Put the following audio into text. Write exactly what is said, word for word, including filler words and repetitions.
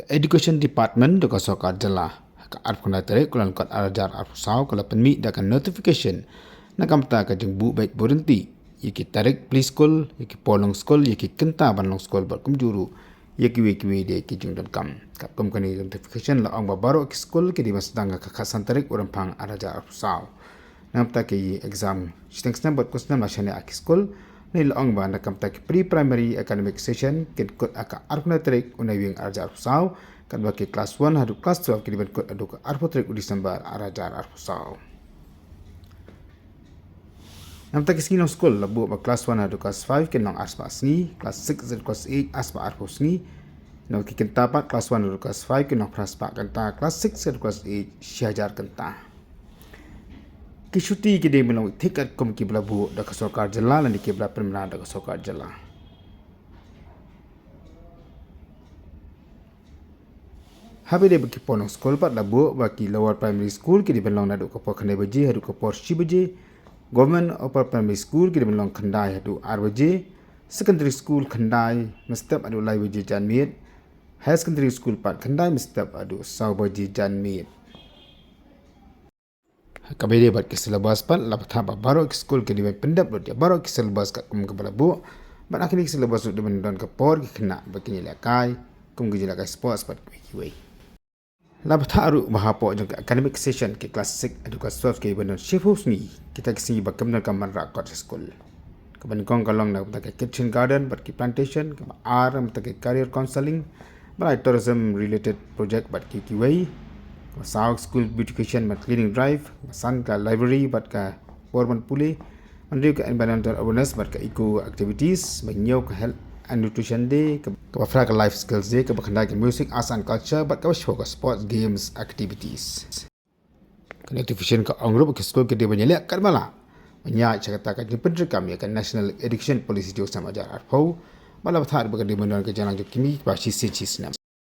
Education Department da ka sorkar jylla, ha ka arphew khyndai tarik u Lyngkot ar hajar arphew saw ka la pynmih da ka notification na ka bynta ka jingbuh beit buh ryntih ïa ki tarik plie skul, ïa ki por long skul, ïa ki kynta ban long skul bad kumjuh ruh ïa kiwei kiwei de ki jingdonkam. Katkum kane notification la ong ba baroh ki skul ki dei ban sdang ha ka khatsan tarik u Rymphang ar hajar arphew saw. Na ka bynta ki exam shiteng snem bad kum snem la shaniah ha ki skul. Ngi la ong ba na ka bynta ki pre-primary academic session kin kut ha ka arphew khyndai tarik u Naiwieng ar hajar arphew saw, katba ki class one haduh class twelve ki dei ban kut haduh ka arphew tarik u December ar hajar arphew saw. Na ka bynta ki sngi long skul la buh ba class one haduh class five kin long arspah sngi, class six haduh class eight arspah arphew sngi. Na ki kynta pat, class one haduh class five kin long phra spah kynta, class six haduh class eight shi hajar kynta. Ki shuti ki dei ban long thik katkum kiba la buh da ka sorkar jylla lane kiba la pynbna da ka sorkar jylla. Haba ïadei bad ki por long skul pat la buh ba ki lower primary school ki dei ban long naduh ka por khyndai baje haduh ka por shi baje. Government upper primary school ki dei ban long khyndai haduh ar baje. Secondary school khyndai mynstep haduh lai baje janmiet. Higher secondary school pat khyndai mynstep haduh saw baje janmiet. Kaba ïadei bad ki syllabus pat la bthah ba baroh ki skul ki dei ban pyndep lut ïa baroh ki syllabus katkum kaba la buh. Bad ha kine ki syllabus ruh dei ban don ka por ki khynnah ba kin ïalehkai kum ki jingïalehkai sports bad kiwei kiwei. La bthah ruh ba hapoh jong ka academic session ki class six haduh class twelve ki dei ban don shiphew sngi kita ki sngi ba kim don ka wanrah kot sha skul. Kaba nyngkong ka long na ka bynta ka kitchen garden bad ki plantation, kaba ar na ka bynta ka career counselling, ba lai tourism related project bad kiwei kiwei, kaba saw school beautification bad cleaning drive, kaba san ka library bad ka por ban pule, hynriew ka environmental awareness bad ka eco activities, ba hynñiew ka health and nutrition day, kaba phra ka life skills day, kaba khyndai ka music, arts and culture bad kaba shiphew ka sports games activities. Ka notification ka ong ruh ba ki skul ki dei ban ïaleh katba lah ban ïaid sha kata ka jingpyntreikam ïa ka National Education Policy jong u snem ar hajar arphew. Ba la bthah ruh ba ka dei ban don ka jinglong jong ki mih kiba shisien shisnem.